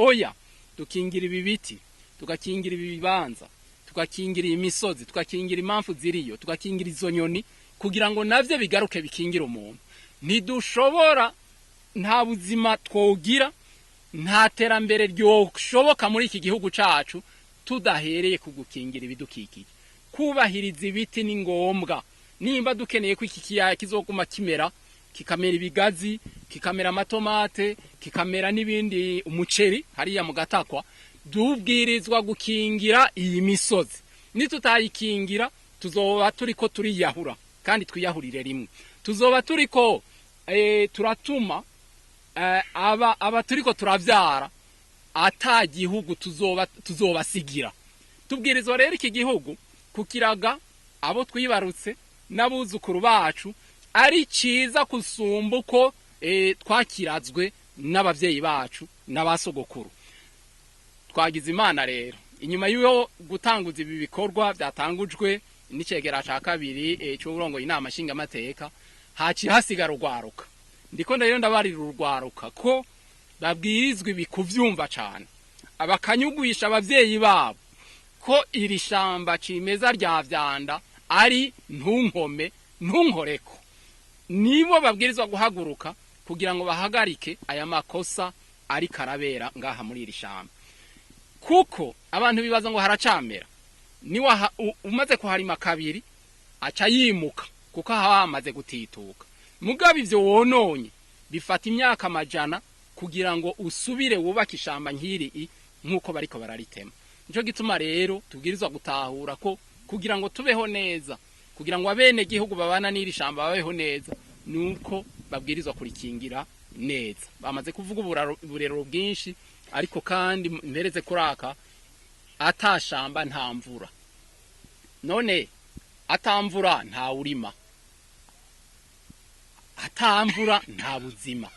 Oya, dukingira ibi biti, tugakingira ibi bibanza, tugakingira iyi misozi, tugakingira impamvu ziriyo, tugakingira izo nyoni, kugira ngo navyo bigaruke bikingira umuntu. Ntidushobora, nta buzima twogira, nta terambere ryoshoboka muri iki gihugu cacu tudahereye ku gukingira ibidukikije. Kubahiriza ibiti ni ngombwa nimba dukeneye ko iki kiyaya kizoguma kimera, kikamera ibigazi, kikamera amatomate, kikamera n'ibindi, umuceri hariya mu Gatakwa. Dubwirizwa gukingira iyi misozi. Nitutayikingira, tuzoba turiko turiyahura, kandi twiyahurire rimwe. Tuzoba turiko turatuma aba turiko turavyara ata gihugu tuzoba tuzobasigira. Tubwirizwa rero iki gihugu kukiraga abo twibarutse n'abuzukuru bacu ari ciza kusumba uko twakirazwe n'abavyeyi bacu n'abasogokuru. Twagize Imana rero, inyuma y'uwo gutanguza ibi bikorwa byatangujwe n'icegera ca kabiri c'uburongoye Inama Nshingamateka, haciye hasigara urwaruka. Ndiko rero ndabarira urwaruka ko babwirizwa ibi kuvyumva cane, abakanyugwisha abavyeyi babo ko iri shamba cimeza rya Vyanda ari ntunkome ntunkoreko. Nibo babwirizwa guhaguruka kugira ngo bahagarike aya makosa ariko arabera ngaha muri iri shamba, kuko abantu bibaza ngo haracamera. Niwa umaze kuharima kabiri aca yimuka, kuko haba hamaze gutituka. Mugabo ivyo wononye bifata imyaka amajana kugira ngo usubire wubake ishamba nk'iri nk'uko bariko bararitema. Nico gituma rero tubwirizwa gutahura ko kugira ngo tubeho neza, kugira ngo abene gihugu babana n'iri shamba babeho neza, nuko babwirizwa kurikingira neza. Bamaze kuvuga uburero bwinshi, ariko kandi mpereze kuraka: atashamba nta mvura. None atamvura nta urima, atamvura nta buzima.